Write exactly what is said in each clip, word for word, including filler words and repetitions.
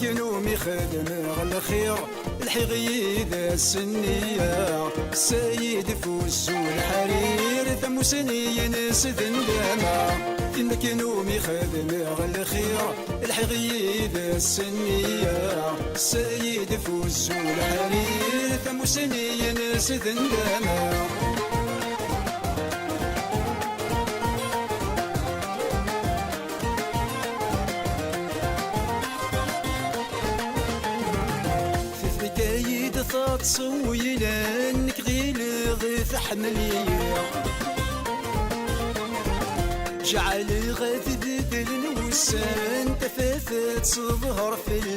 Kenumi xedmeɣ lxir, lḥiɣ yid-s nniya. Sayid f uzzu lḥarir, tamusni-ines d nndama. Tin kenumi xedmeɣ lxir, lḥiɣ yid-s nniya. Sayid f uzzu lḥarir, tamusni-ines d nndama. Tefka-yi-d taḍsa n weylan, nekk ɣileɣ tḥemmel-iyi. Ǧeɛleɣ ad beddlen wussan, tafat ad teḍher fell-i.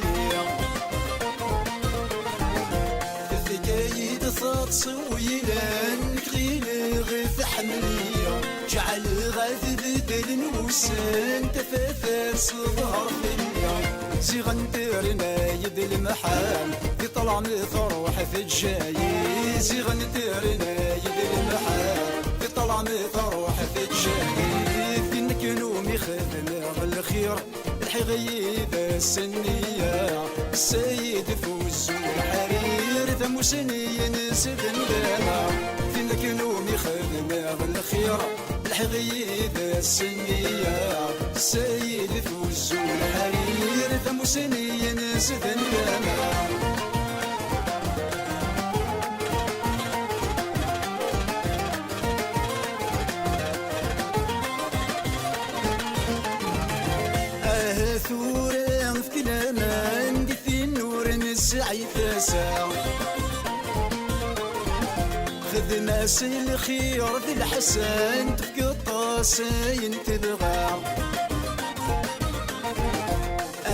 Tefka-yi-d taḍsa n weylan, nekk ɣileɣ tḥemmel-iyi. Ǧeɛleɣ ad beddlen wussan, tafat ad teḍher fell-i. Ziɣ nterna-yi-d lemḥan, di ṭṭlam truḥ teǧǧa-yi. Ziɣ nterna-yi-d lemḥan, di ṭṭlam truḥ teǧǧa-yi. Tin kenumi xedmeɣ lxir, lḥiɣ yid-s nniya. Sayid f uzzu lḥarir, tamusni-ines d nndama. Tin kenumi xedmeɣ lxir, lḥiɣ yid-s nniya. Sayid f uzzu lḥarir, tamusni-ines d nndama. Aha tura efk laman di tin ur nesɛi tasa. Xdem-as lxir d leḥsan, tefkeḍ-as ayen tebɣa.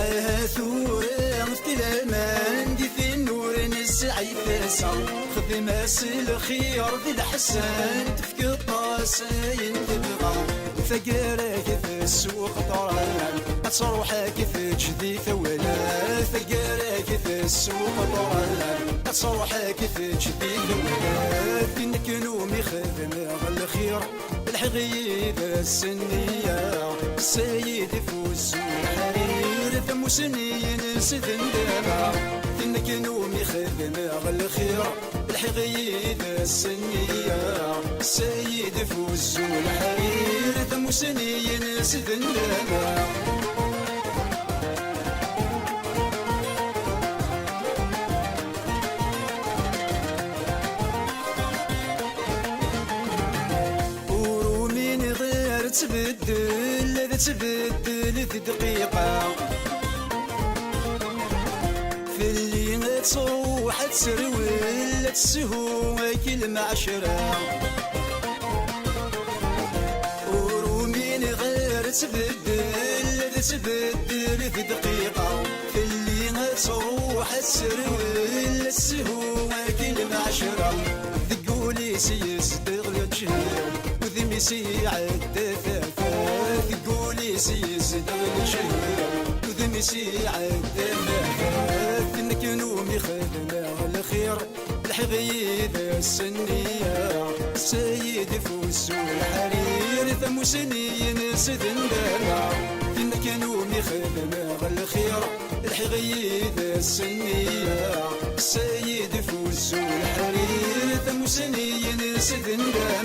Aha tura efk laman di tin ur nesɛi tasa. Xdem-as lxir d leḥsan, tefkeḍ-as ayen tebɣa. Taggara-k tessuq ṭran, ad truḥ ad k-teǧǧ di tawla. Taggara-k tessuq ṭran, ad truḥ ad k-teǧǧ di tawla. Tin kenumi xedmeɣ lxir, lḥiɣ yid-s nniya. Sayid f uzzu lḥarir, tamusni-ines d nndama. Tin kenumi xedmeɣ lxir, lḥiɣ yid-s nniya. Sayid f uzzu lḥarir, tamusni-ines d nndama. Ur umineɣ ara ad tbeddel, ad tbeddel ddeqiqa. Fell-i ad truḥ ad terwel, ad teshu akk lmeɛcra. Ur umineɣ ara ad tbeddel, ad tbeddel ddeqiqa. Fell-i ad truḥ ad terwel, ad teshu akk lmeɛcra. Deg wul-is yezdeɣ lǧehd, udem-is iɛedda tafat. Deg wul-is yezdeɣ lǧehd, udem-is iɛedda tafat. Tin kenumi xedmeɣ lxir, lḥiɣ yid-s nniya. Sayid f uzzu lḥarir, tamusni-ines d nndama. Tin kenumi xedmeɣ lxir, lḥiɣ yid-s nniya. Sayid f uzzu lḥarir, tamusni-ines d nndama.